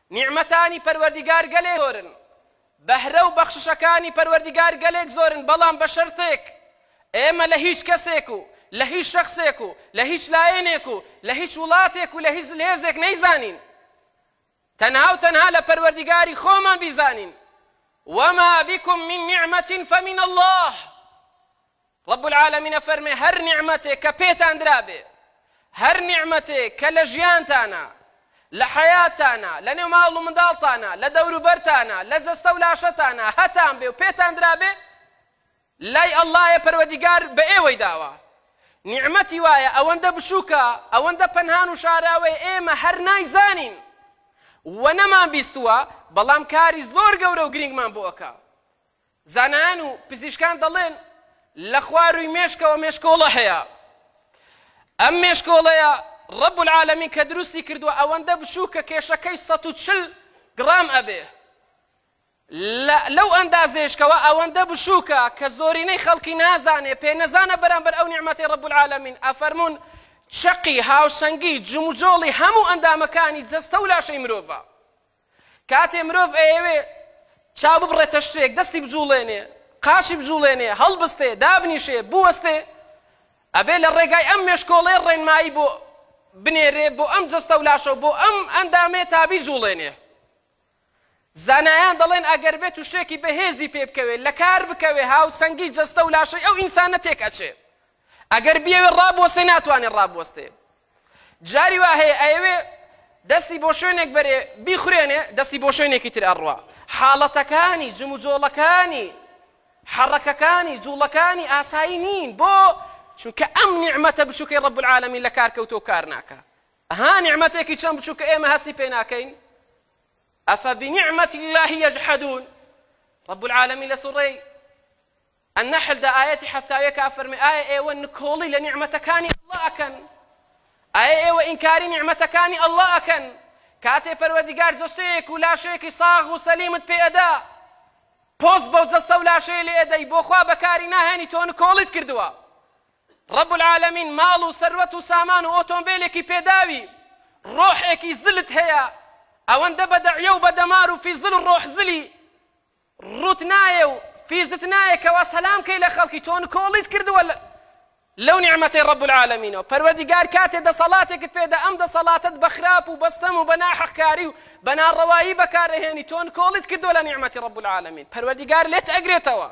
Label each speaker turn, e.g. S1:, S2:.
S1: نیعمەتانی پەروەردیگار گەلێ زۆرن، بەهرە و بەخششەکانی پەروەردیگار گەلێک زۆرن، بەڵام بە شەرتێک ئێمە لە هیچ کەسێک و لە هیچ شەخسێک و لە هیچ لایەنێک و لە هیچ وڵاتێک و لە هیچ زلهێزێک نەیزانین، تەنها و تەنها لە پەروەردیگاری خۆمان بیزانین، وما بكم من نعمة فمن الله. رب العالمین ئەفەرمێ هەر نیعمەتێک کە پێتان درابێ، هەر نیعمەتێک کە لە ژیانتانا، لە حەیاتتانا، لە نێو ماڵ و منداڵتانا، لە دەوروبەرتانا، لە جەستە و لاشەتانا هەتان بێ و پێتان درابێ، لای اللە یە پەروەردیگار بە ئێوەی داوە. نیعمەتی وایە ئەوەندە بچووکە، ئەوەندە پەنهان و شاراوەیە ئێمە هەر نایزانین و نەمان بیستووە، بەڵام کاری زۆر گەورە و گرینگمان بۆ ئەکا. زانایان و پزیشکان دەڵێن لە خوارووی مێشکەوە مێشکۆڵە هەیە، ئەم مێشکۆڵەیە رب العالمین کە دروستی کردووە ئەوەندە بچووکە کێشەکەی 140 گڕام ئەبێ، لە لەو ئەندازەیەش کەوا ئەوەندە بچووکە کە زۆرینەی خەڵکی نازانێ پێنەزانە بەرامبەر ئەو نیعمەتەی رب العالمین ئەفەرموون چەقی هاوسەنگی جموجۆڵی هەموو ئەندامەکانی جەستە و لاشەی مرۆڤە. کاتێ مرۆڤ ئەیەوێ چاو ببڕێتە شتێک، دەستی بجوڵێنێ، قاچی بجوڵێنێ، هەڵبستێ، دابنیشێ، بوەستێ، ئەبێ لە ڕێگای ئەم مێشکۆڵەیە ڕێنمایی بۆ بنێرێ بۆ ئەم جەستە و لاشە و بۆ ئەم ئەندامەیە تا بیجوڵێنێ. زانایان دەڵێن ئەگەر بێت و شتێکی بەهێزی پێ بکەوێ، لە کار بکەوێ، هاوسەنگی جەستە و لاشەی ئەو ئینسانە تێک ئەچێ. ئەگەر بیەوێ ڕابوەستێ ناتوانێ ڕابوەستێ. جاری وا هەیە ئەیەوێ دەستی بۆ شوێنێک بەرێ بیخورێنێ دەستی بۆ شوێنێکی تر ئەڕوا. حاڵەتەکانی، جموجۆڵەکانی، حەڕەکەکانی، جوڵەکانی ئاسایی نین. بۆ؟ چونکە ئەم نیعمەتە بچوکەی رب العالمین لە کار کەوتووە و کار ناکا. ئەها نیعمەتێکی چەند بچوکە ئێمە هەستی پێ ناکەین. افبنعمة اللە یجحدون. رب العالمین لە سوڕەی النحل دا ئایەتی 71 ئەفەرمێ ئایا ئێوە نکۆڵی لە نیعمەتەکانی اللە ئەکەن؟ ئایا ئێوە ئینکاری نیعمەتەکانی اللە ئەکەن؟ کاتێ پەروەردیگار جەستەیەک و لاشەیەکی ساغ و سەلیمت پێ ئەدا پۆست بەو جەستە و لاشەیە لێ ئەدەی بۆ خوا بەکاری ناهێنی تۆ نکۆڵیت کردووە. رب العالمین ماڵ و سەروەت و سامان و ئۆتۆمبێلێکی پێداوی، ڕۆحێکی زلت هەیە، ئەوەندە بە دەعیە و بە دەمار و فیزل و ڕۆح زلی ڕووت نایێ و فیزت نایێ کەوا سەلام کەی لە خەڵکی، تۆ نکۆڵیت کردووە لەو نیعمەتەی رب العالمینەوە. پەروەردیگار کاتێ دەسەڵاتێکت پێدا ئەم دەسەڵاتەت بە خراپ و بە ستەم و بە ناحەقکاری و بە ناڕەوایی بەکارئەهێنی، تۆ نکۆڵیت کردووە لە نیعمەتی رب العالمین، پەروەردیگار لێت ئەگرێتەوە.